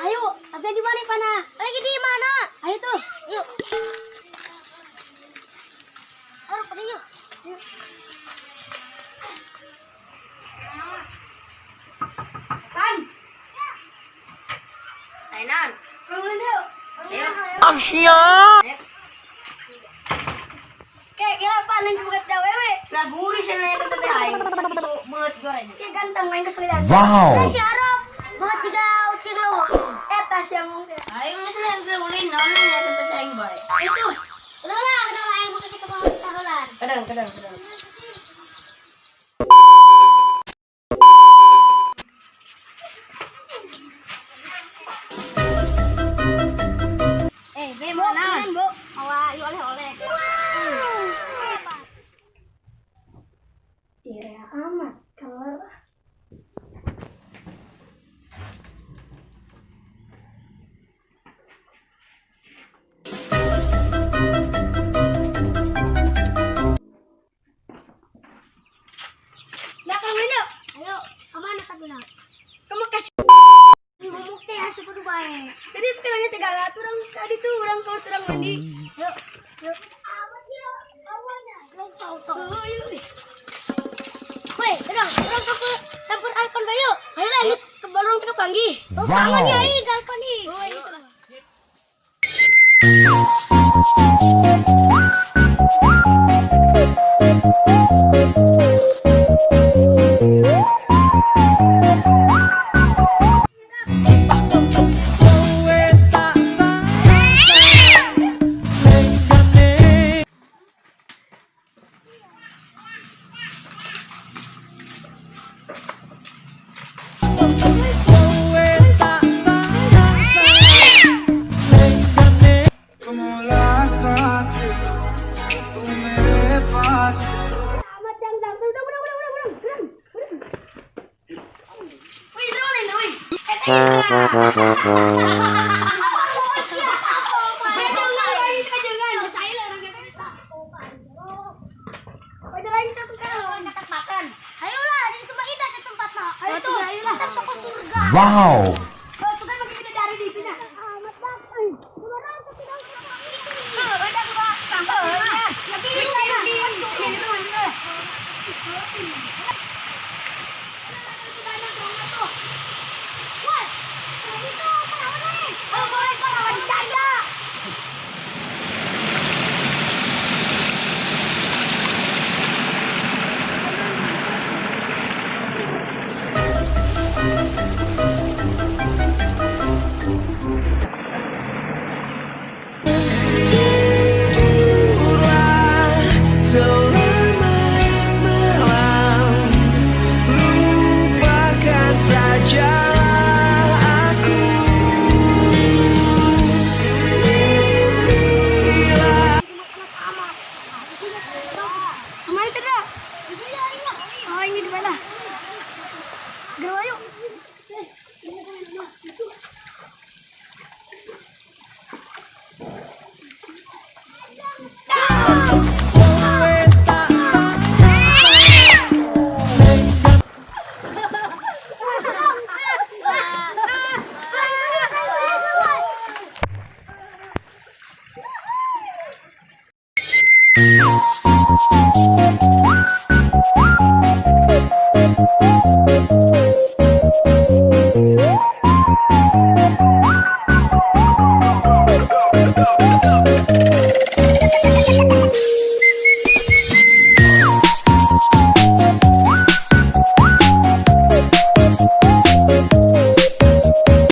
Ayo, tapi di mana pana? Lagi di mana? Ayo tuh, yuk. Ayo, pada yuk. Pan. Ainan. Ayo. Asia. Kayak kira panen semoga tidak wewe. Nah, gurih sana ya teh aing. Itu beungeut goreng. Ya ganteng main kesulitan. Wow. Si Arab, banget juga ucing lo. Eta si yang mungkin. Aing geus lah ulin naon nya teh aing bae. Itu. Udah lah, udah lah, aing mau ke coba tahulan. Kadang kadang kadang. Eh, be mau naon? Bu, mawa ieu oleh-oleh. Tidak amat keluar. Nah, kamu ini. Ayo, kemana tapi nak? Kamu kasih ngomong teh asup kudu bae. Jadi kayaknya segala turang tadi tuh orang kau turang mandi. Yuk, yuk. Amat yuk, awalnya. Langsung sok. Yuk. Weh, urang, urang ke sampur alpan bayo. Ayo lah, geus ke balong teu kepanggih. Oh, kangen ya ih alpan ih. Oh, iya. Amat yang dang, udah, udah, udah, udah, udah, udah. Wih, Indra mana Indra, wih? Eta Indra. Wow.